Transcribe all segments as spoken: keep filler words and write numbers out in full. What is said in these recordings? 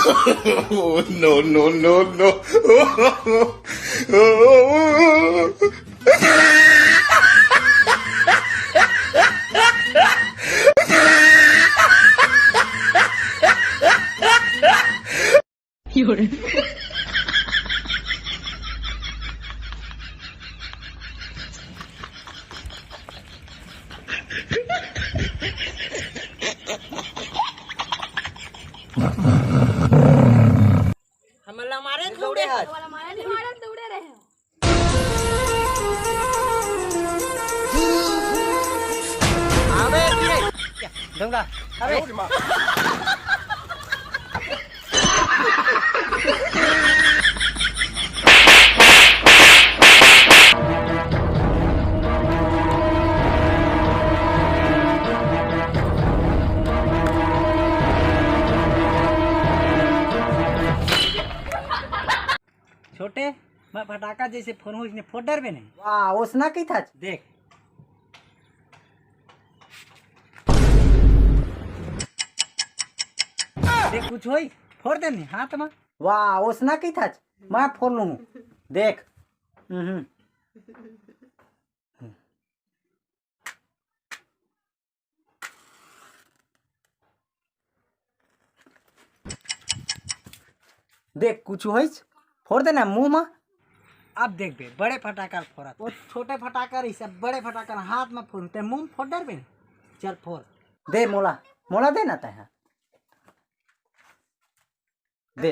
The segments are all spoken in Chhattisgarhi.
Oh, no, no, no, no. हमला मारे दौड़े हस। हमला मारे दौड़े रहे। अबे, दूंगा। अबे। छोटे, मैं फटाका जैसे फोड़हूँ, इसने फोड़ डरबे नहीं। वाह, ओसना की था। देख। देख, कुछ होई, फोड़ दे नहीं हाथ में। वाह, ओसना की था, मैं फोड़ लूँ। देख। हम्म। देख, कुछ होइस, फोड़ देना मुंह में। अब देख बे, बड़े फटाका फोड़त, वो छोटे फटाका रही, सब बड़े फटाका हाथ में फोड़, ते मुंह में फोड़ डरबे। चल फोड़। दे मोला, मोला दे ना तैं। दे।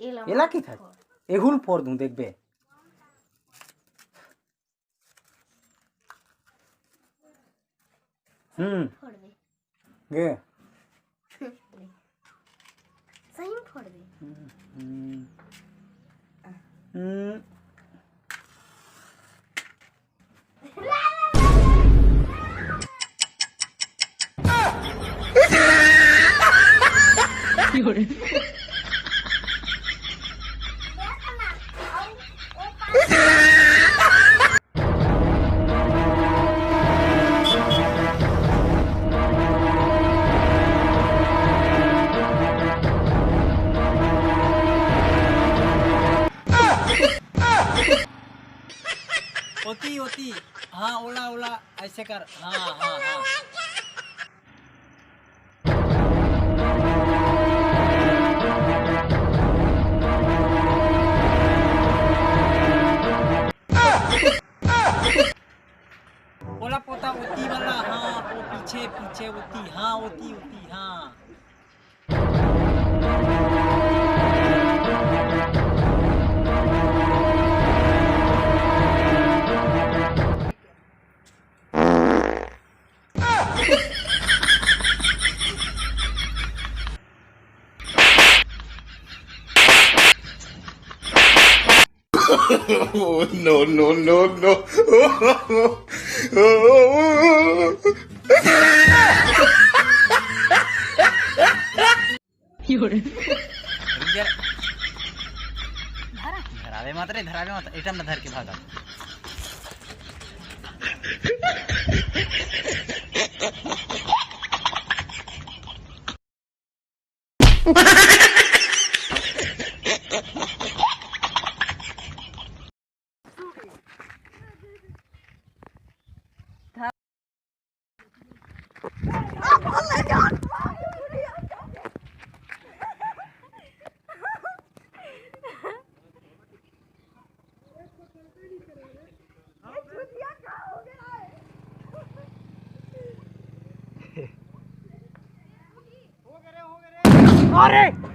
एला एला मत की था? फोड़। एहू ल फोड़ दूं, देख बे। हम्म। फोड़ दे। गे। सही में फोड़ दे। हम्म। हम्म। ओती, ओती। हाँ, ओला, ओला, ऐसे कर। हाँ, हाँ, हाँ। ओला पोता ओती वाला, हाँ, वो पीछे, पीछे ओती, हाँ, ओती, ओती, हाँ। Oh, no, no, no, no. रुक जा रे। धरावे मत रे, धरावे मत। एटम ना धर के भागा। अरे!